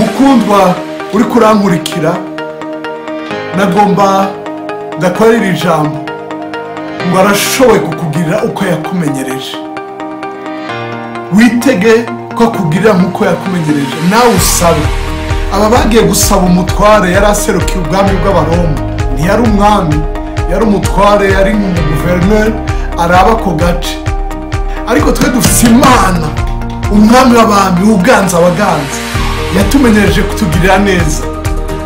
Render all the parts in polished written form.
Mukundwa uri kurankurikira, nagomba ndakorera ijambo ngo arashoboye kukugirira uko yakumenyereje. Witege ko akugirira nk'uko yakumenyereje, nawe usabe. Aba bagiye gusaba umutware yari aserukiye ubwami bw'Abaroma, ntiyari umwami, yari umutware, yari umuguverineri araba ako gace. Ariko twe dufite Imana, umwami w'abami, uganza abaganza, yatumenyereje kutugirira neza.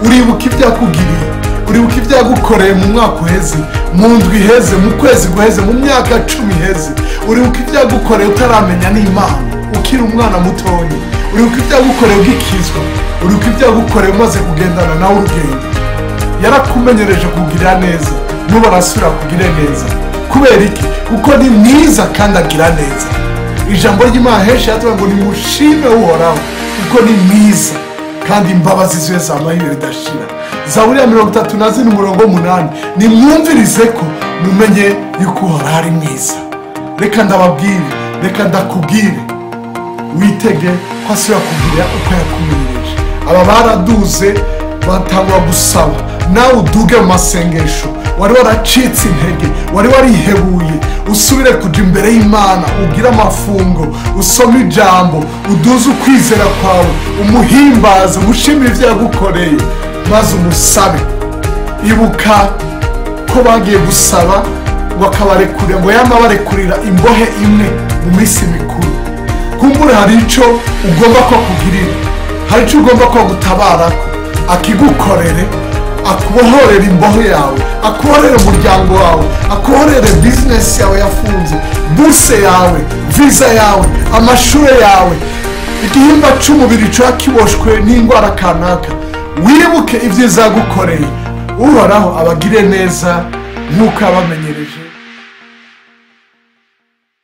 Uribuka ibyo yakugiriye, uribuka ibyo yagukoreye mu mwaka uheze, mu ndwi iheze, mu kwezi guheze, mu myaka 10 iheze. Uribuka ibyo yagukoreye utaramenya n'Imana, ukiri umwana mutoya. Uribuka ibyo yagukoreye ugikizwa, uribuka ibyo yagukoreye umaze kugendana nawe urugendo. Yarakumenyereje kugirira neza, n'ubu arasubira kugirira neza. Kubera iki? Kuko ni mwiza kandi agira neza. Ijambo ry'Imana henshi yatubwira ngo nimushime Uhoraho kuko ni mwiza kandi imbabazi ziwe zamaye ibihe bidashira. Zaburi ya 34 umurongo 8, nimwumvirize ko mumenye yuko Uhoraho ari mwiza. Reka ndababwire, reka ndakubwire, witege ko asubira kugirira uko yakumenyereje. Aba baraduze batangwa gusaba, nawe uduge mu masengesho. Wari waracitse intege, wari warihebuye, usubire kuja imbere y'Imana, ugire amafungo, usome ijambo, uduze ukwizera kwawe, umuhimbaze, umushimire ibyo yagukoreye, maze umusabe. Ibuka ko bagiye gusaba ngo akabarekurira, ngo yama barekurira imbohe imwe mu minsi mikuru. Kumbure hari ico ugomba ko akugirira, hari ico ugomba ko agutabarako, akigukorere, akubohorere imbohe yawe, akubohorere umuryango wawe, akubohorere business yawe yafunze, burse yawe, visa yawe, amashure yawe, igihimba c'umubiri coba kiboshwe n'indwara kanaka. Wibuke ibyiza yagukoreye. Uhoraho abagire neza nk'uko yabamenyereje.